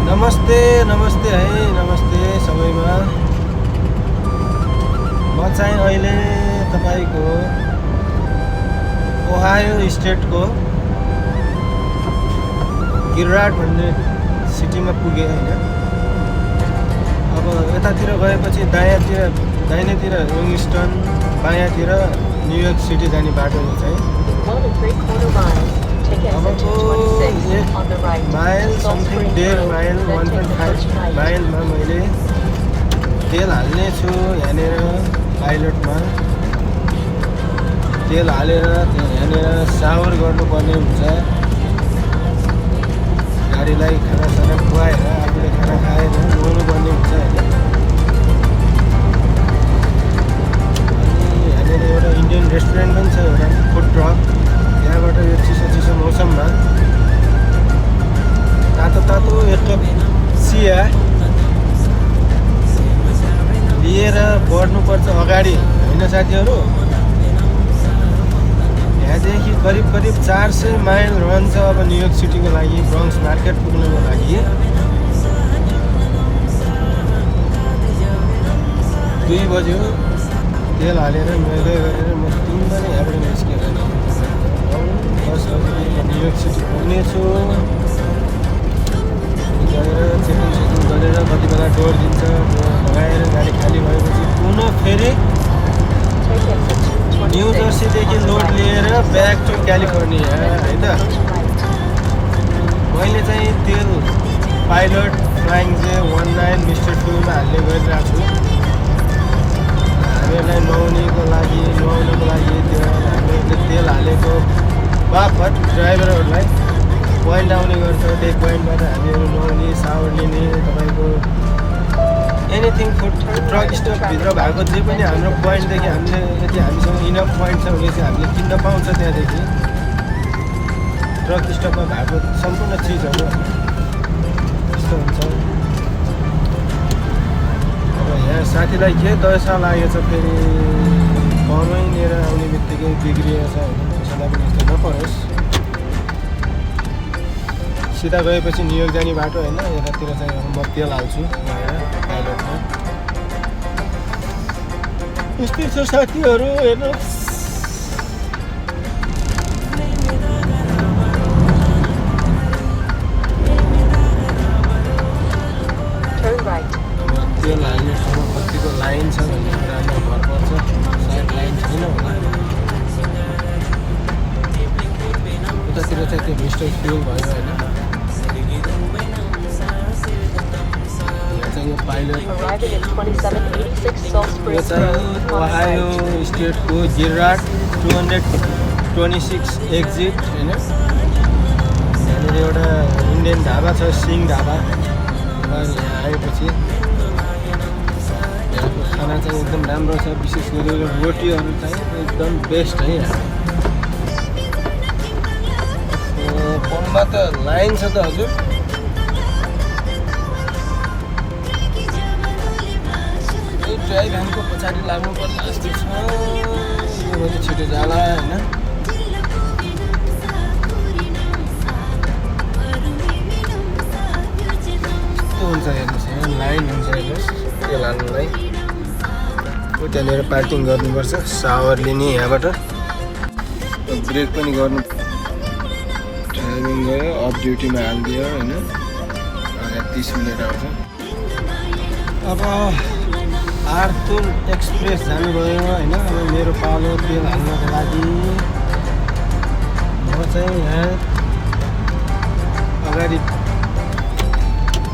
नमस्ते नमस्ते है नमस्ते सबैमा। म चाहिँ अहिले तपाईको ओहायो स्टेटको गिराट भन्ने सिटीमा पुगे हैन। अब यतातिर गएपछि दाहिनेतिर विङ्स्टन, बायाँतिर न्युयोर्क सिटी जाने बाटो चाहिँ अबको 1 माइल समथिङ 1.5 माइल 1.5 माइलमा मैले तेल हाल्ने छु। यहाँनिर पाइलटमा तेल हालेर यहाँनिर सावर गर्नुपर्ने हुन्छ। गाडीलाई खानासाना खुवाएर आफूले खाना खाएर नुहाउनु पर्ने हुन्छ हैन। अनि यहाँनिर एउटा इन्डियन रेस्टुरेन्ट पनि छ, एउटा फुड ट्रक। यहाँबाट यो चिसो मौसममा तातो एक कप चिया लिएर बढ्नुपर्छ अगाडि होइन साथीहरू। यहाँदेखि करिब 400 माइल रहन्छ अब न्युयोर्क सिटीको लागि, ब्रोन्क्स मार्केट पुग्नको लागि। 2 बज्यो तेल हालेर नुहाइधुवाइ गरेर म 3 बजे यहाँबाट निस्केर 10 बजी न्युयोर्क सिटी पुग्नेछु। गएर चेकिङ गरेर कति बेला डोर दिन्छ, लगाएर गाडी खाली भएपछि पुनः फेरि न्यू जर्सीदेखि लोड लिएर ब्याक टु क्यालिफोर्निया है त। मैले चाहिँ तेल पाइलट फ्लाइङ चाहिँ 19 मिस्टर 2 मा हाल्ने गरिरहेको छु। हामीहरूलाई नुहाउनको लागि हामीले तेल हालेको बापत ड्राइभरहरूलाई पोइन्ट आउने गर्छ। त्यो पोइन्टबाट हामीहरू नुहाउने, सावर लिने, तपाईँको एनिथिङ फुड ट्रक स्टपभित्र भएको जे पनि हाम्रो पोइन्टदेखि हामीले यदि हामीसँग इनफ पोइन्ट छ भने चाहिँ हामीले किन्न पाउँछ। त्यहाँदेखि ट्रक स्टपमा भएको सम्पूर्ण चिजहरू यस्तो हुन्छ। अब यहाँ साथीलाई के दशा लागेछ, फेरि कमै लिएर आउने बित्तिकै बिग्रिएछ होइन। कसैलाई पनि यस्तो नपरोस्। सिधा गएपछि न्युयोर्क जाने बाटो होइन। यतातिर चाहिँ अब म तेल हाल्छु पाइलटमा। यस्तै छ साथीहरू हेर्नुहोस्। तेल हाल्नेसम्म कतिको लाइन छ भन्ने कुरामा भर पर्छ। सायद लाइन छैन होला। उतातिर चाहिँ त्यो मिस्टर फ्युल भयो होइन। यो पाइलट यो चाहिँ ओहायो स्टेटको गिराट 226 एक्जिट होइन। यहाँनिर एउटा इन्डियन ढाबा छ, सिङ ढाबा। यहाँ आएपछि यहाँको खाना चाहिँ एकदम राम्रो छ। विशेष गरी रोटीहरू चाहिँ एकदम बेस्ट है। यहाँ पम्पमा त लाइन छ त हजुर। ड्राइभ ह्यान्डको पछाडि लाग्नु पर्ने जस्तो छ। यो भने छिटो जाला होइन। यस्तो हुन्छ हेर्नुहोस्, यहाँ लाइन हुन्छ हेर्नुहोस् तेल हाल्नुलाई। त्यहाँनिर पार्किङ गर्नुपर्छ, सावर लिने यहाँबाट। ब्रेक पनि गर्नु। ड्राइभिङ गयो, अफ ड्युटीमा हालिदियो होइन। 30 मिनट आउँछ। अब आर्थुर एक्सप्रेस जानुभयो होइन। अब मेरो पालो तेल हाल्नको लागि म चाहिँ यहाँ अगाडि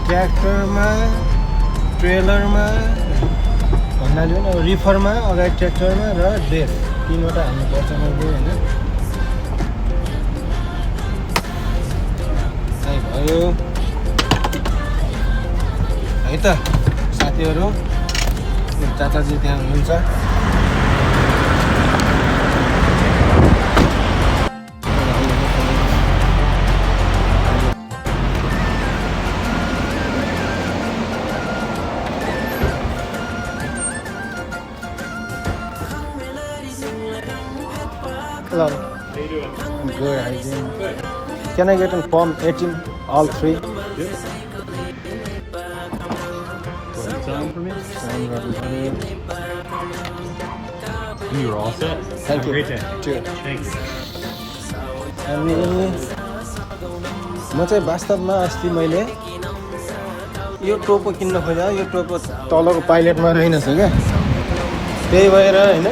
ट्र्याक्टरमा, ट्रेलरमा भन्नाले अब रिफरमा, अगाडि ट्र्याक्टरमा र ड्रेस 3वटा हाल्नुपर्छ मैले होइन। भयो है त साथीहरू। चाचाजी त्यहाँ हुनुहुन्छ। Hello. How you doing? I'm good. How you doing? Good. Can I get a form 18, all 3? Yes. for me? सहन गर्नु पर्यो। You are all set. Thank Have a you. great day. Cheers. Thank you. अनि म चाहिँ वास्तवमा अस्ति मैले यो टोपो किन्न खोजेँ। यो टोपो तलको पाइलेटमा रहेनछ क्या, त्यही भएर होइन।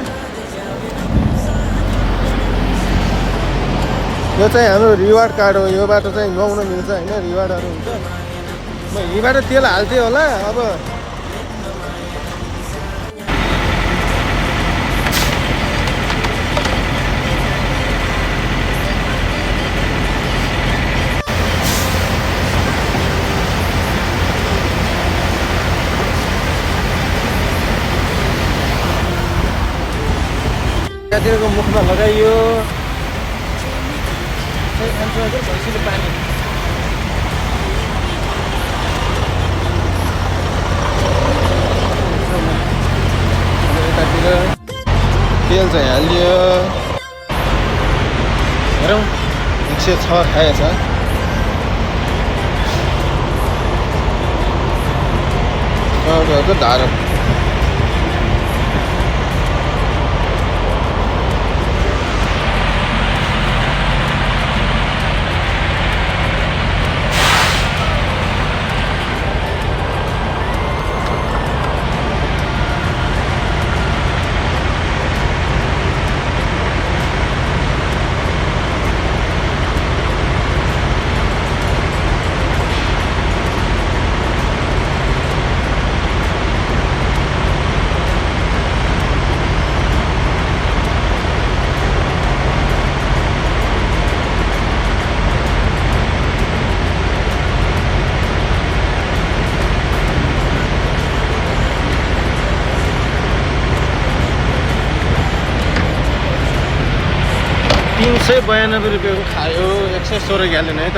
यो चाहिँ हाम्रो रिवार्ड कार्ड हो। योबाट चाहिँ नुहाउन मिल्छ होइन, रिवार्डहरू हुन्छ। म यहीँबाट तेल हाल्थेँ होला। अब त्यहाँतिरको मुखमा लगाइयो भैँसीले पानी। यतातिर तेल चाहिँ हालियो। हेरौँ 106 खाएछ। धारो 392 रुपियाँको खायो। 116 ग्यालन है त।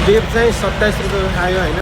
टेप चाहिँ 27 रुपियाँको खायो होइन।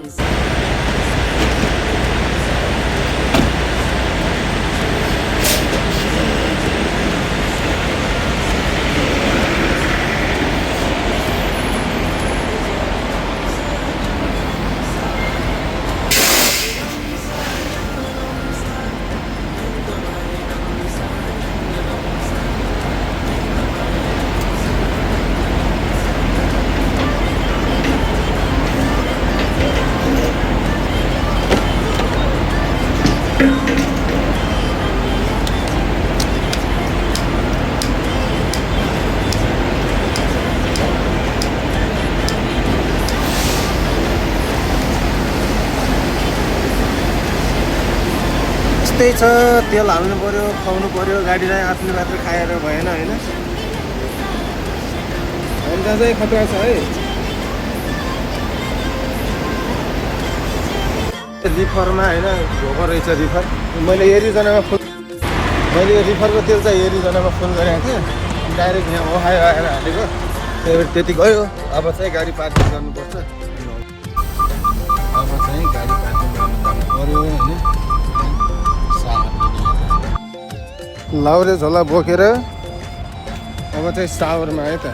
त्यही छ, तेल हाल्नु पर्यो, खुवाउनु पर्यो, गाडीलाई आफूले मात्र खाएर भएन होइन। अन्त चाहिँ खतरा छ है। रिफरमा होइन धोको रहेछ रिफर। मैले एरिजोनामा मैले रिफरको तेल चाहिँ एरिजोनामा फोन गरेको थिएँ। डाइरेक्ट यहाँ ओहायो आएर हालेको, त्यही भएर त्यति गयो। अब चाहिँ गाडी पार्किङ गर्नुपर्छ। अब चाहिँ गाडी पार्किङ गर्नु जानु पर्यो होइन। लाउरे झोला बोकेर अब चाहिँ सावरमा है त।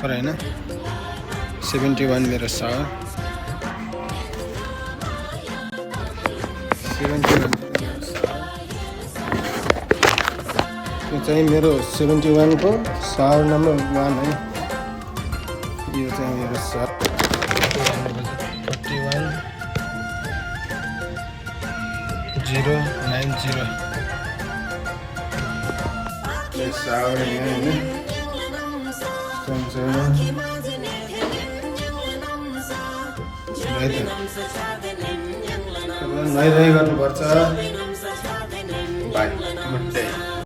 होइन 71 मेरो सावर 71 यो चाहिँ मेरो 71 को सावर नम्बर 1 है। यो चाहिँ मेरो सावर 41 090 सावर यहाँ होइन। नुहाइधुवाइ गर्नुपर्छ।